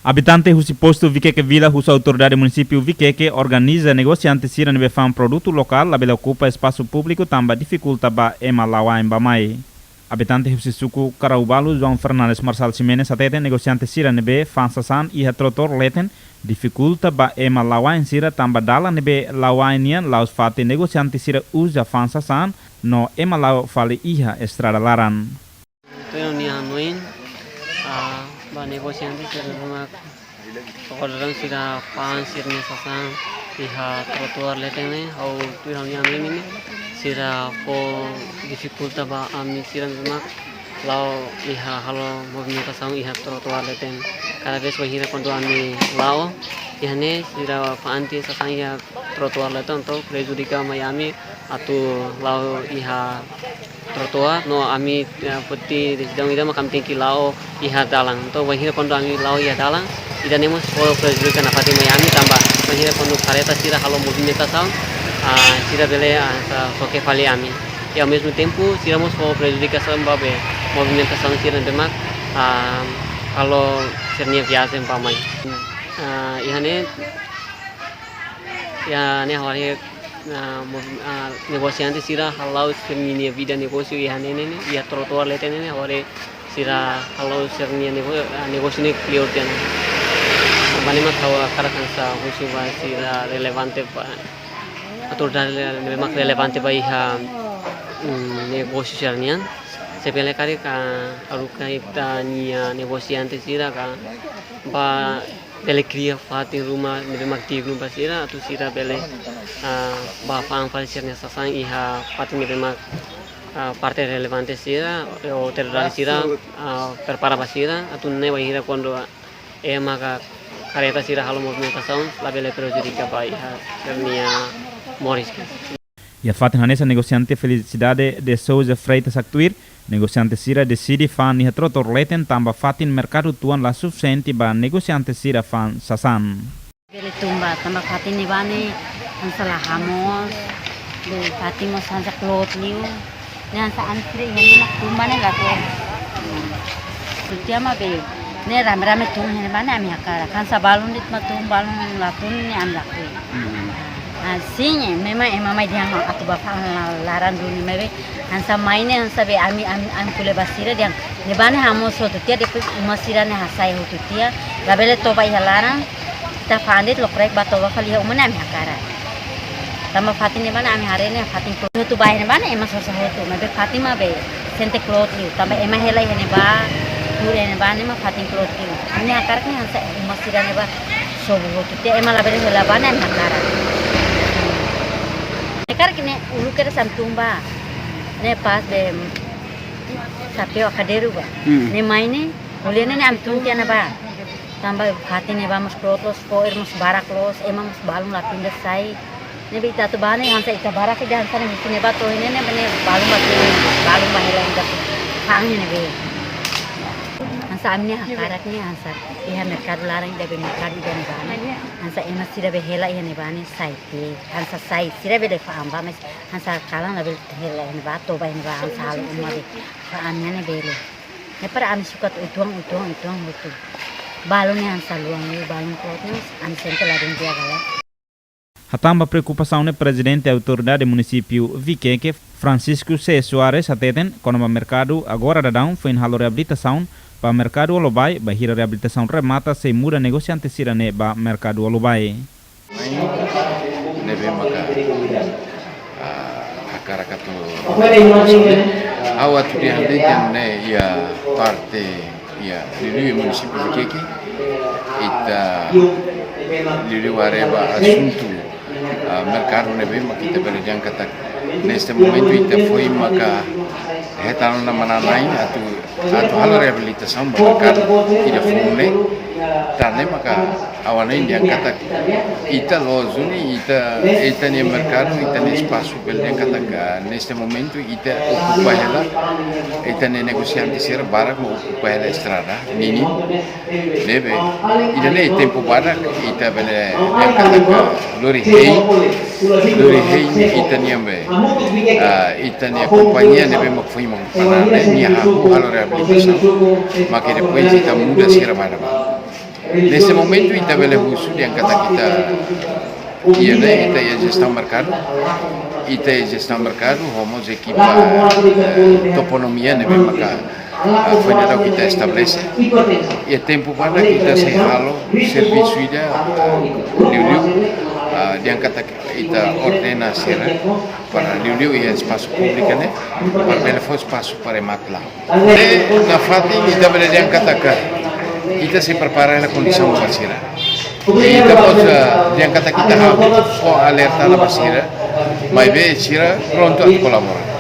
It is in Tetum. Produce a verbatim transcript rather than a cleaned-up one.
Abitante husi postu Vikeke Vila husu autoridade munisípiu Vikeke organiza negosiante sira ne'ebé fa'an produtu lokál labele okupa espasu públiku tanba difikulta ba ema la'o ain bá mai. Abitante husi suku Karaubalu, João Fernandes Marçal Ximenes, hateten negosiante sira ne'ebé fa'an sasán iha trotoar leten difikulta ba ema la'o ain sira tanba dalan ne'ebé la'o ain nian la'ós fatin negosiante sira uza fa'an sasán no ema la'o fali iha estrada laran. Tuir ha'u-nia hanoin, ah, ba negosiante sira mak, pokoknya sira fa'an sira-nia sasán iha trotoar leten ne'e, ha'u tuir ha'u-nia hanoin ne'e, sira fó difikulta ba ami sira mak la'o iha halo movimentasaun iha trotoar leten. Kada vez bainhira kuandu ami la'o iha ne'e, sira fa'an tiha sasán iha trotoar leten, entaun prejudika mai ami atu la'o iha trotoar, no ami, eh, foti desizaun ida mak ami tenke la'o iha dalan. Entaun bainhira kuandu ami la'o iha dalan, ida-ne'e mós fó prejudika nafatin mai ami tanba bainhira kuandu kareta sira halo movimentasaun, ah, sira bele, ah, sa-, soke fali ami. I ao mesmo tempo, sira mós fó prejudikasaun ba be movimentasaun sira ne'ebé mak, ah, halo sira-nia viajen bá mai. Ah, iha ne'e, iha ne'e ha'u haree, ah, mo-, ah, negosiante sira hala'o sira-nia vida negósiu iha ne'e ne'e, iha trotoar leten ne'e, ha'u haree sira hala'o sira-nia nego-, ah, negósiu ne'e kleur tiha ona. Tanba ne'e mak ha'u hakarak hanesan husu ba sira relevante ba, autoridade ne'ebé mak relevante ba iha, mm, negósiu sira-nian. Se bele karik haruka ita-nia negosiante sira ka ba bele kria fatin ruma ne'ebé mak dignu ba sira, atu sira bele, ah, bá fa'an fali sira-nia sasán iha fatin ne'ebé mak, ah, parte relevante sira, ou autoridade sira, ah, prepara ba sira, atu nune'e bainhira kuandu ema ka kareta sira halo movimentasaun, labele prejudika ba iha sira-nia moris. Iha fatin hanesan negosiante Felicidade de Souza Freitas haktuir, negosiante sira deside fa'an iha trotoar leten tanba fatin merkadu tuan la sufisiente ba negosiante sira fa'an sasán. Bele tun bá, tanba fatin ne'ebá ne'e hanesan la hamoos, be fatin mós hanesan kloot liu. Ne'e hanesan ami sira iha ne'e mak tun bá ne'e la tun. Tuir tiha maibé ne'e rame-rame tun iha ne'ebá ne'e ami hakarak. Hanesan balun de'it mak tun, balun la tun ne'e ami lakohi. Hmm. Ah, sin, memang ema mai dehan atu bá fa'an la-, laran duni maibé hanesan mai ne'e hanesan be ami, ami, ami ko'alia ba sira dehan ne'ebá ne'e hamoos hotu tiha, depois uma sira ne'e hasai hotu tiha, labele toba iha laran, ita fa'an de'it lokraik bá toba fali iha uma ne'e ami hakarak. Tanba fatin ne'ebá ne'e ami haree ne'e fatin kloot hotu bá iha ne'ebá ne'e ema sosa hotu, maibé fatin maibé sente kloot liu, tanba ema hela iha ne'ebá, tuur iha ne'ebá ne'e mak fatin kloot liu. Ami hakarak ne'e hanesan uma sira ne'ebá sobu hotu tiha, ema labele hela bá ne'e ami hakarak. Hakarak ne'e uluk kedas ami tun bá, ne'e pas be Sapeu Akaderu bá. Hmm. Ne'e mai ne'e, ko'alia ne'e ne'e ami tun tiha ona bá. Tanba fatin ne'ebá mós kloot loos, fo'er mós barak loos, ema mós balun la pinda sai. Ne'ebé ita atu bá ne'e hanesan ita barak ida hanesan ne'e husi ne'ebá to'o iha ne'e ne'e be ne'e balun bá tun, balun bá hela ida fa'an ne'ebé. Hanesan ami-nia hakarak ne'e hanesan iha merkadu laran ida be merkadu ida ne'ebá ne'e. Hanesan ema sira be hela iha ne'ebá ne'e sai tiha. Hanesan sai sira bele fa'an bá, mas hanesan kalan labele hela iha ne'ebá, toba iha ne'ebá, hanesan halo uma be fa'an nian ne'e bele. Ne'e para ami sukat uitoan, uitoan, uitoan hotu. Balun ne'e hanesan luan liu, balun kloot ne'e, ami sente ladún di'ak ka lae. Hatán ba preokupasaun ne'e Prezidente Autoridade Munisípiu Vikeke, Francisco C. Soares hateten, kona-ba merkadu agora daudaun foin halo reabilitasaun ba merkadu Olobai, bainhira reabilitasaun remata sei muda negosiante sira-ne'e ba merkadu Olobai. Mai ne'ebé maka, ah, hakarak atu, ha'u atu dehan de'it ne'e iha parte, iha liuliu munisípiu Vikeke, ita liuliu haree ba asuntu, ah, merkadu ne'ebé maka ita bele dehan katak neste momentu ita foin maka hetan ona manán-na'in atu atu halo reabilitasaun ba merkadu ida foun ne'e, tan ne'e maka ha'u hanoin dehan katak ita loos duni, ita, ita-nia merkadu, ita-nia espasu bele dehan katak, ah, neste momentu ita okupa hela, ita-nia negosiante sira barak mak okupa hela estrada ninin. Ne'ebé, ida-ne'e tempu badak, ita bele dehan katak lori hein, lori hein ita-nian be, ah, ita-nia kompañia ne'ebé mak foin mak panane, nia hahú halo reabilitasaun, mak depois ita muda sira badak. Neste momentu ita bele husu dehan katak ita iha ne'e, ita iha jestaun merkadu, ita iha jestaun merkadu ho mós ekipa, eh, toponímia ne'ebé maka, eh, foin daudauk ita estabelese. Iha tempu badak ita sei halo servisu ida, eh, liuliu, eh, dehan katak ita ordena sira para liuliu iha espasu públiku ne'e, para bele fó espasu para ema atu la'o. Ne'e nafatin ita bele dehan katak ita sei prepara hela kondisaun ba sira. Ita mós, eh, dehan katak ita halo fó alerta ba sira, maibé sira prontu atu kolabora.